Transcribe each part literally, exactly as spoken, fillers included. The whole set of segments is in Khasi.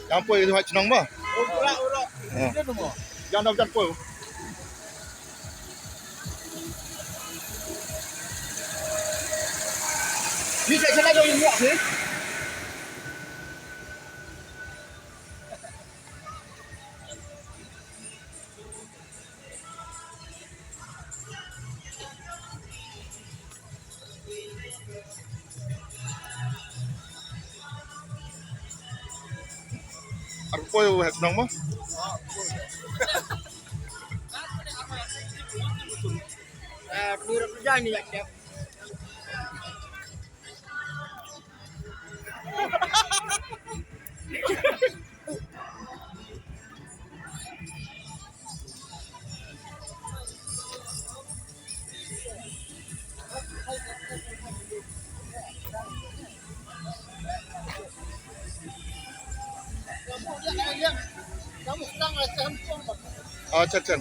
Jan poi ha shnong ba. Jan dam jan poi. Ni cek sana jauh ni. Ar poi u hek nong mo? Eh, pura kerja ni ya, Chef. Acha, acha.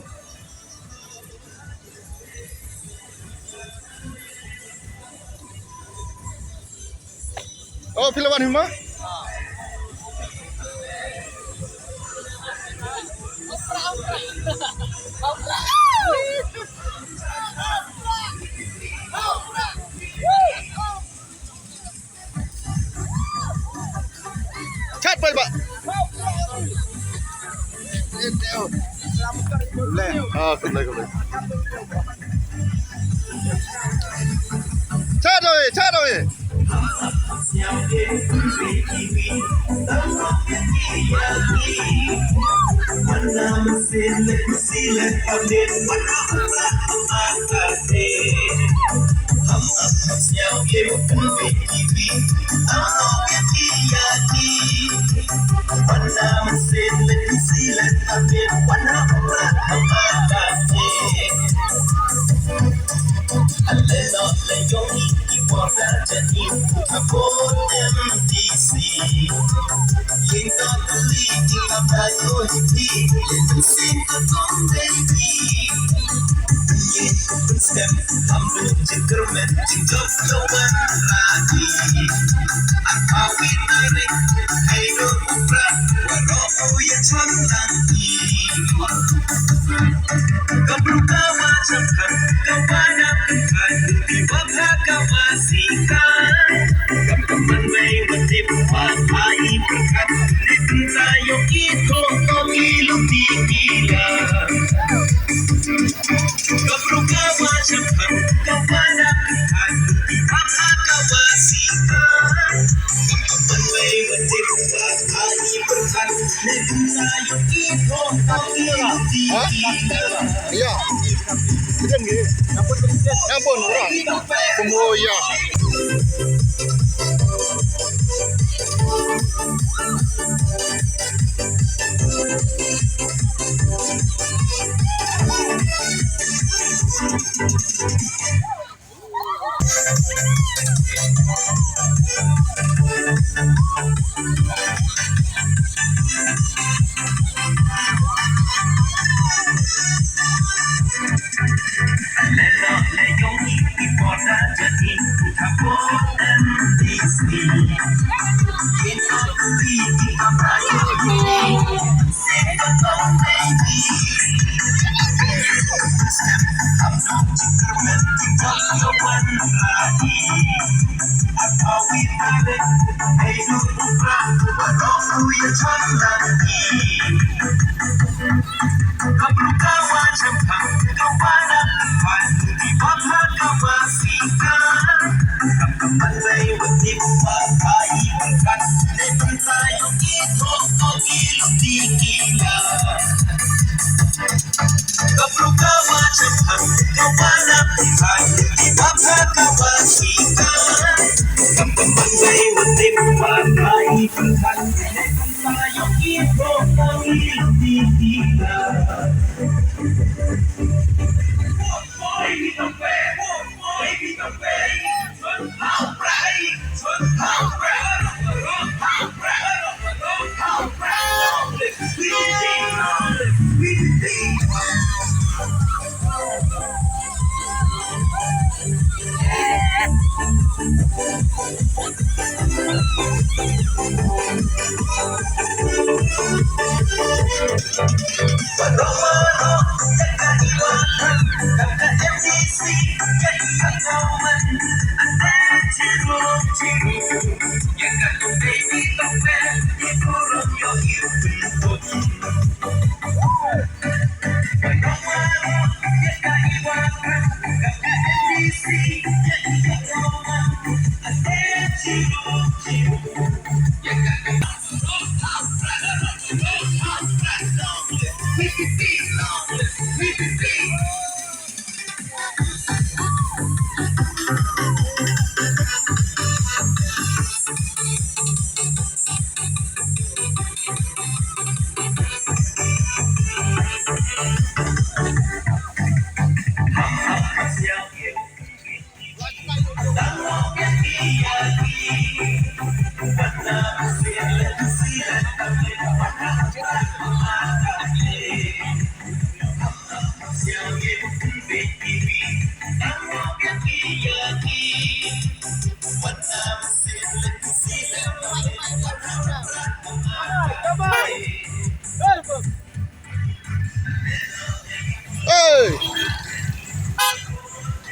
Oh, phi la wan hi mo? Chat pai ba. Ah, khublei, khublei. Chat oi, chat oi. Ya. Kemudian, ya pun, orang. Semua ya. Hey!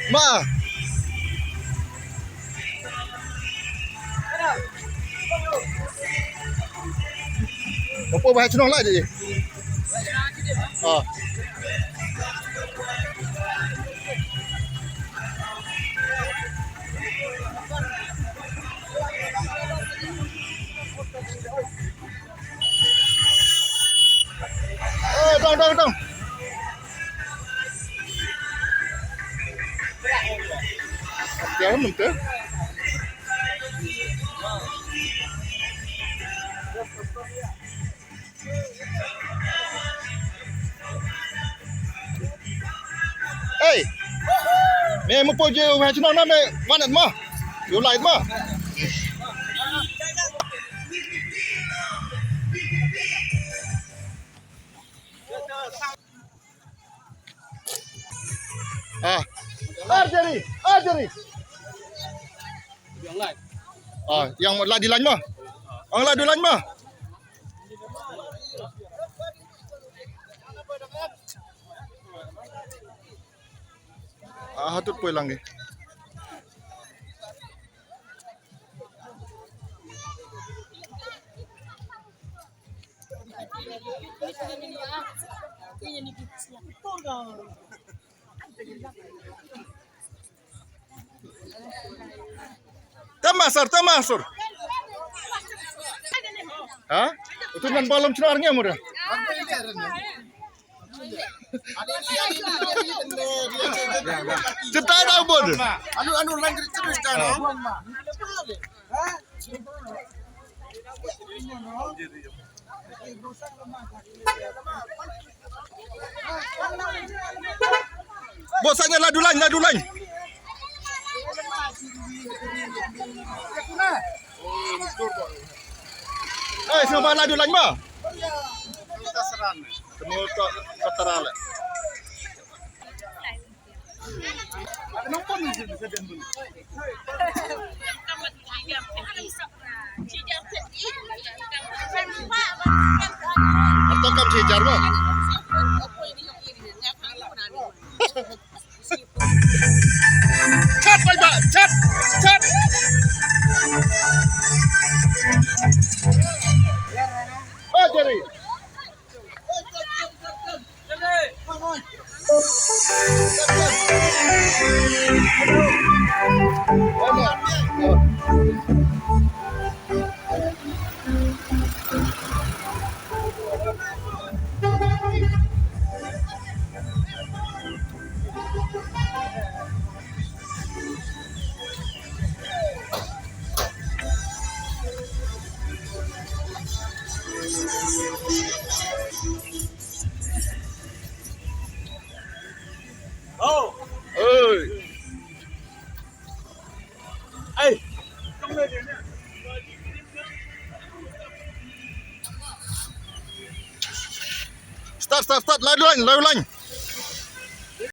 Ma! Bapo ba chnong lai di. Ah. Eh, dong, dong, dong. Tiang mentah. Hey, me mo po je u ha chnong na me wanat mo. You like mo? Ah. Archery, archery. Ah, yang la di lain mo. Ang la di lain mo. Ah, hatut poi lang eh. Tama sar, tama sar. Ha? Utu nan balom chnar ngi amura. Cerita dah bud. Anu anu lang cerita dah. Bosanya ladu lain, ladu lain. Eh, semua ladu lain ba. Semua tak keteral. Atau kam chejar ba? Chat, bye bye, chat. Start, start, start. Lai line, lai line.